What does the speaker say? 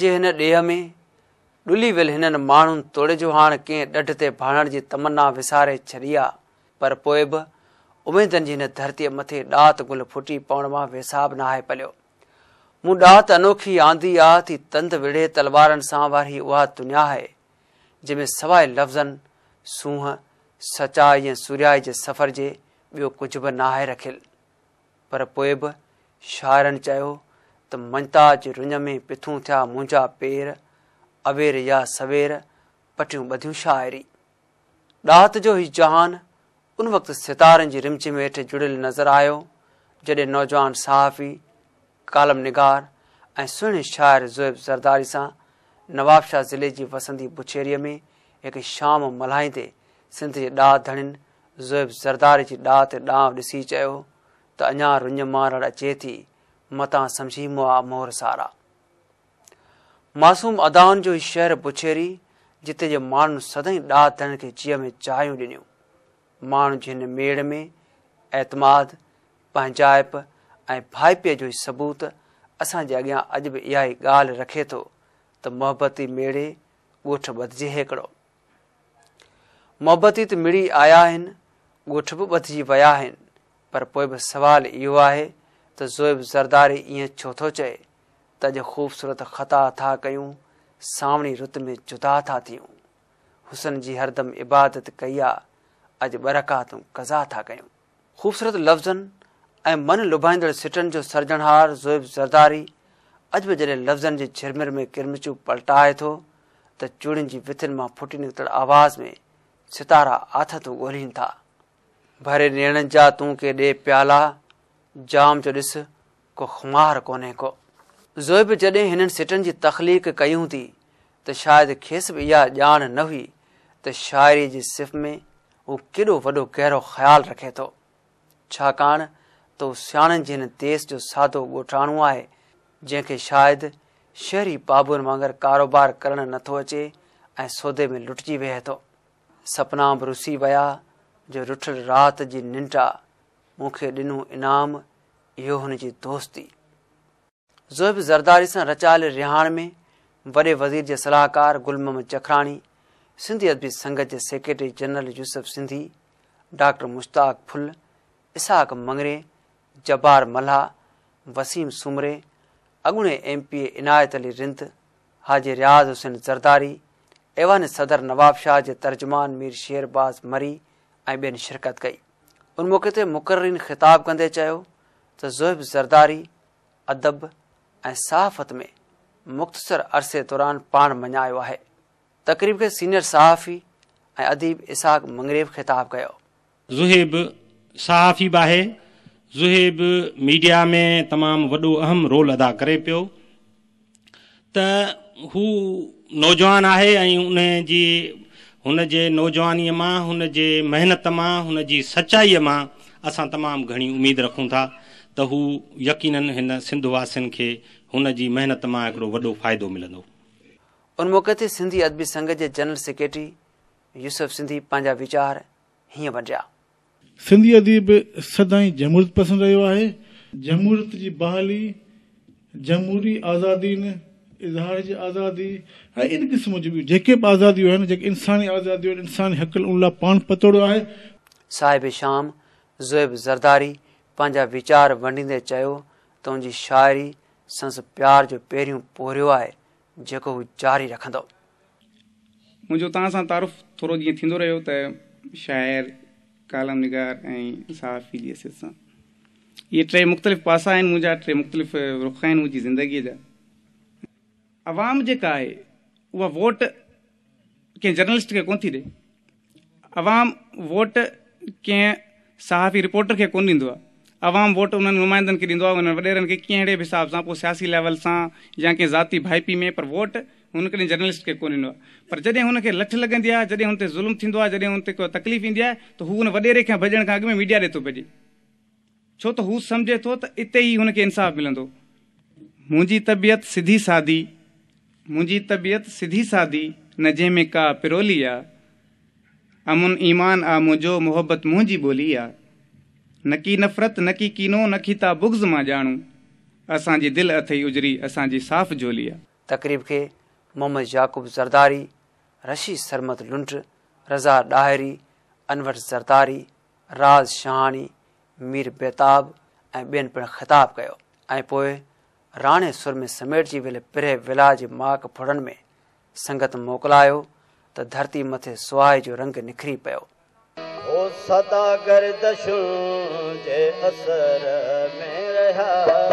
جي هن ڏيهه ۾ ڏلي ويل هنن ماڻهن توڙي جو هاڻ ڪنهن ڏڍ تي ڀاڙڻ جي تمنا وساري ڇڏي آ، پر پوء به اميدن جي هن ڌرتيء مٿي ڏات گل ڦٽي پوڻ مان ويساهه به ناهي پليو. مون ڏات انوکي آندي آ ٿي تند وڙهي تلوارن سان واري اها دنيا آهي، جنهن ۾ سواء لفظن، سونهن، سچائي ۽ سورهيائي جي سفر جي ٻيو ڪجهه به ناهي رکيل. پر پوء به شاعرن چيو ته مڃتا جي رڃ ۾ پٿون ٿيا منهنجا پير، اوير يا سوير، پٽيون ٻڌيون شاعري. ڏات جو هي جهان ان وقت ستارن جي رمجهم هيٺ جڙيل نظر آيو، جڏهن نوجوان صحافي، ڪالم نگار ۽ سهڻي شاعر زوهيب زرداري سان نوابشاهه ضلعي جي وسندي بڇيريء ۾ هڪ شام ملهائيندي سنڌ جي ڏات ڌڻين زوهيب زرداري جي ڏات ڏانء ڏسي چيو ته اڃا رڃ مان رڙ اچي ٿي، متان سمجهي مئا مور سارا. معصوم ادائن جو هي شهر بڇيري، جتي جي ماڻهن سدائين ڏات ڌڻين کي جيء ۾ جايون ڏنيون. ماڻهن جي هن ميڙ ۾ اعتماد، پنهنجائپ ۽ ڀائپيء جو هي ثبوت اسان جي اڳيان اڄ به اها ئي ڳالهه رکي ٿو ته محبتي ميڙي ڳوٺ ٻڌجي هيڪڙو. محبتي ته مڙي آيا آهن، ڳوٺ به ٻڌجي ويا آهن، پر پوء به سوال اهو آهي ته زوهيب زرداري ائين ڇو ٿو چئي ته اڄ خوبصورت خطا ٿا ڪيون، سانوڻي رت ۾ جدا ٿا ٿيون. حسن جي هردم عبادت ڪئي آ، اڄ ٻه رڪعتون قضا ٿا ڪيون. خوبصورت لفظن ۽ من لڀائيندڙ سٽن جو سرجڻهار زوهيب زرداري اڄ به جڏهن لفظن جي جهرمر ۾ ڪرمچون پلٽائي ٿو ته چوڙين جي وٿين مان ڦٽي نڪتل آواز ۾ ستارا آٿتون ڳولين ٿا. ڀري نيڻن جا تون ڪي ڏي پيالا، جام جو ڏس ڪو خمار ڪونهي ڪو. زوهيب جڏهن هنن سٽن جي تخليق ڪئي هوندي ته شايد کيس به اها ڄاڻ نه هئي ته شاعريء جي صف ۾ هو ڪيڏو وڏو گهرو خيال رکي ٿو. ڇاڪاڻ ته هو سياڻن جي هن ديس جو سادو ڳوٺاڻو آهي، جنهن کي شايد شهري بابوئن وانگر ڪاروبار ڪرڻ نه ٿو اچي ۽ سودي ۾ لٽجي ويهي ٿو. سپنا به رسي ويا جو رٺل رات جي ننڊ آ، مون کي ڏنو انعام اهو هن جي دوستي. زوهيب زرداري سان رچايل رهاڻ ۾ وڏي وزير جي صلاحڪار گل محمد جکراڻي، سنڌي ادبي سنگت جي secretary general Yousuf Sindhi, doctor Mushtaq Phul, Ishaq Mangri, Jabbar Mallah, Waseem Soomro, اڳوڻي M P A Inayat Ali Rind, Haji Riaz Hussain Zardari, ايوان صدر نوابشاهه جي ترجمان مير شير باز مري ۽ ٻين شرڪت ڪئي. ان موقعي تي مقررين خطاب ڪندي چيو ته زوهيب زرداري ادب ۽ صحافت ۾ مختصر عرصي دوران پاڻ مڃايو آهي. تقريب کي سينيئر صحافي ۽ اديب اسحاق مڱريي به خطاب ڪيو. زوهيب صحافي به آهي. زوهيب ميڊيا ۾ تمام وڏو اهم رول ادا ڪري پيو ته هو نوجوان آهي ۽ ان جي هن جي نوجوانيء مان هن جي محنت مان هن جي سچائيء مان اسان تمام گهڻي اميد رکون ٿا ته هو يقينن هن سنڌ واسين کي هن جي محنت مان هڪڙو وڏو فائدو ملندو. ان موقعي تي سنڌي ادبي سنگت جي جنرل سيڪريٽري يوسف سنڌي پنهنجا ويچار هيئن ونڊيا. سنڌي اديب سدائين جمهوريت پسند رهيو آهي. جمهوريت جي بحالي، جمهوري آزادين، اظهار جي آزادي ۽ ان قسم جون ٻيون جيڪي به آزاديون آهن، جيڪي انساني آزاديون آهن، انساني حق ان لاء پاڻ پتوڙيو آهي. صاحب شام زوهيب زرداري پنهنجا ويچار ونڊيندي چيو ته ان جي شاعري سندس پيار جو پهريون پورهيو آهي جيڪو هو جاري رکندو. منهنجو توهان سان تعارف ٿورو جيئن ٿيندو رهيو ته شاعر، ڪالم نگار ۽ صحافي جي حيثيت سان اهي ٽي مختلف پاسا آهن منهنجا، ٽي مختلف رخ آهن منهنجي زندگيء جا. عوام جيڪا آهي اها ووٽ ڪنهن جرنلسٽ کي ڪونه ٿي ڏي. عوام ووٽ ڪنهن صحافي رپورٽر کي ڪونه ڏيندو آهي. عوام ووٽ انهن نمائندن کي ڏيندو آهي، انهن وڏيرن کي ڪهڙي به حساب سان پوء سياسي ليول سان يا ڪنهن ذاتي ڀائپي ۾ پر ووٽ هن ڪڏهن جرنلسٽ کي ڪونه ڏنو آهي. پر جڏهن هن کي لٺ لڳندي آهي، جڏهن هن تي ظلم ٿيندو آهي، جڏهن هن تي ڪا تڪليف ايندي آهي ته هو ان وڏيري کان ڀڄڻ کان اڳ ۾ ميڊيا ڏي ٿو ڀڄي. ڇو ته هو سمجهي ٿو ته اتي ئي هن کي انصاف ملندو. منهنجي طبيعت سڌي سادي، منهنجي طبيعت سڌي سادي، نه جنهن ۾ ڪا پرولي آ. امن ايمان آ منهنجو، محبت منهنجي ٻولي آ. نڪي نفرت، نڪي ڪينو، نڪي ٿا بغض مان ڄاڻون. اسان جي دل اٿئي اجري، اسان جي صاف جهولي آ. تقريب کي محمد يعقوب زرداري، رشيد سرمد لنڊ، رضا ڏاهري، انور زرداري، راز شاهاڻي، مير بيتاب ۽ ٻين پڻ خطاب ڪيو ۽ پوء راڻي سر ۾ سميٽجي ويل پرهه ولاء جي ماڪ ڦڙن ۾ سنگت موڪلايو ته ڌرتي مٿي سهائي جو رنگ نکري پيو. هو سدا گردشن جي اثر ۾ رهيا.